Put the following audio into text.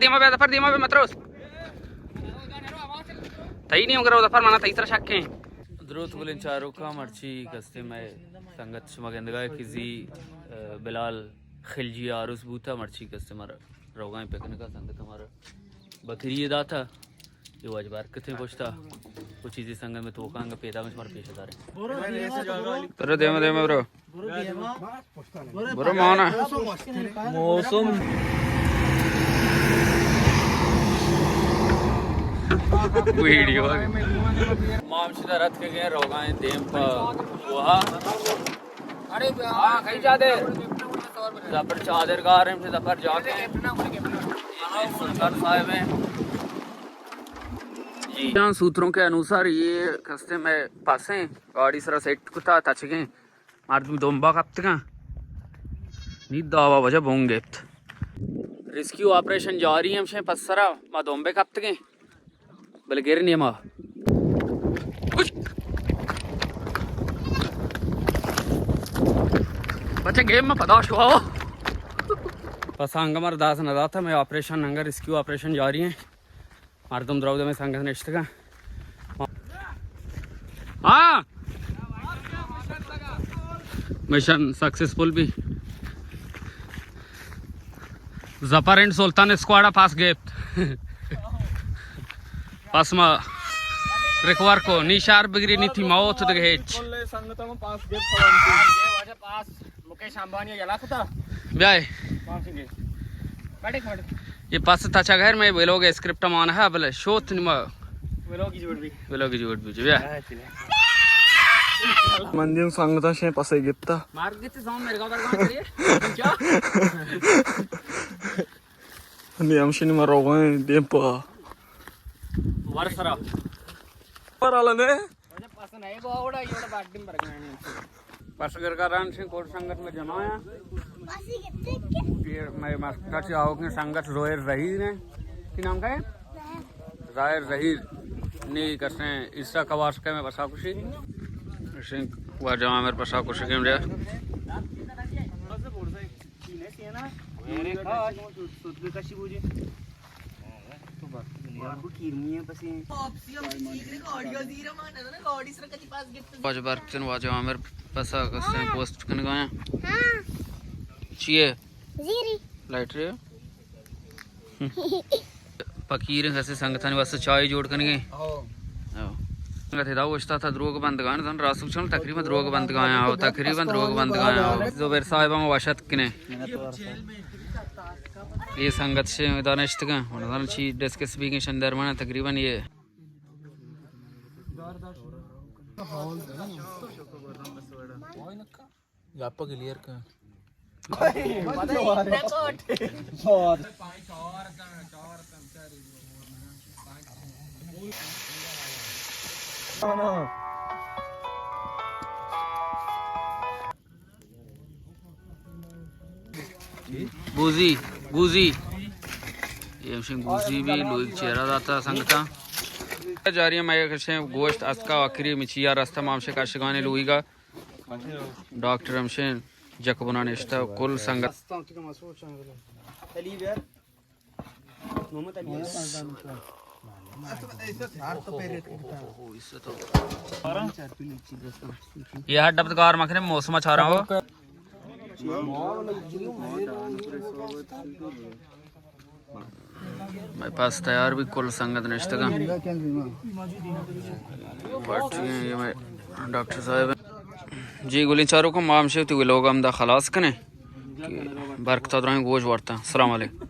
دیما بیا ظفر، دیما بیا متروس. تئی نیمگا رو ظفر، منا تئی سرا شک ایں. دروت گلیں چاروکاں، مرچی کستے مئے سنگت شما گندگا کہ زی، اه، بلال خلجی آروس بوتا، مرچی کستے مارا روگائیں پکنکا سنگت مارا بکری داتا. یہ واجہ برکتیں پشتا. وہ چیزی سنگت میں توکاں گا پیدا میں شمار پیش داریں. برو دیما دیما برو. برو مانا. موسم. ویڈیو. ما ہم شدہ رت کے گئے روگائیں دیم پا. وہا. ارے ہاں، کئی چادر؟ زبر چادر گار ہیں، زبر جاتے ہیں. سلطان صاحب ہیں. جی. جان سوتروں کے انوسار یہ کستے میں پاسیں گاڑی سرا سیٹ کتا تچگیں. مردم دمبا کپتگاں. نی دعوا وجہ بون گپت. ریسکیو آپریشن جاری ہم شیں پسرا ما دمبے کپتگیں. بلے گر نیما. بچہ گیم میں پدا شوا. پس انگا مر داس نہ داتا، میں آپریشن انگا ریسکیو آپریشن جاری ہیں. مردم درو دمے سنگت نشتگاں. ہاں. مشن سکسیسفل بی. ظفر اینڈ سلطان اسکواڈا پاس گپت. پس ما ریکور کو نی شار بگری نی تھی موت دگہ ہچ. مکیش امبانی یلا کتا. بیائے. یہ پس تچا گھر میں ویلوگ اسکرپٹ مان ہے بلے شوت نما. ویلوگ جوڑ بی. ویلوگ جوڑ بی بیا. من دیم سنگتا شیں پسے گپتا. مار گتے زمان مرگا برگا چلیے. کیا؟ نی ہمشنی ما روگائیں دیم پا. ور سرا. پر آلا نے؟ پس گرگا ران شیں کور سنگت میں جمع ہیں. یہ میں مسکٹ آؤ کے سنگت زہیر ظہیر ہیں. کی نام کا ہے؟ ظاہر ظہیر. نی کسیں عیسیٰ کواس کے میں پسا کشی. شیں واجہ عامر پسا کشی کے مجھے. واجہ برکتن واجہ عامر پسا کسیں پوسٹ کنگایا. چیے؟ لائٹری. پکیر کسے سنگتانی واسطہ چائے جوڑ کنگے. سنگت ادا وشتا تھا دروگ بندگان، زن راسو چون تقریباً دروگ بندگایا ہو، تقریباً دروگ بندگایا ہو. زبیر صاحب ہم وشت کنے. یہ سنگت سے دانشتگاں، انہوں چی ڈسکس بھی گئے شندر مانا تقریباً یہ. گپا کلیئر کن. گوزی، گوزی. یہ ہمشیں گوزی بھی لوگ چہرہ داتا سنگتا. جاری ہم اے کشیں گوشت استکا آخری مچیا رستہ مامشے کشگانے لوگا. ڈاکٹر ہمشیں جک بنا نشتہ کل سنگت. یہ ہر ڈبت گار مکھنے موسم اچھا رہا ہو. مئے پاس تیار بھی کل سنگت نشتگاں. پارٹی ہیں، یہ مئے ڈاکٹر صاحب ہیں. جی گلیں چاروکاں، ما ہمشے وتی ویلوگ ہم دا خلاص کنیں کہ برکتا درائیں گوش وارتا. السلام علیکم.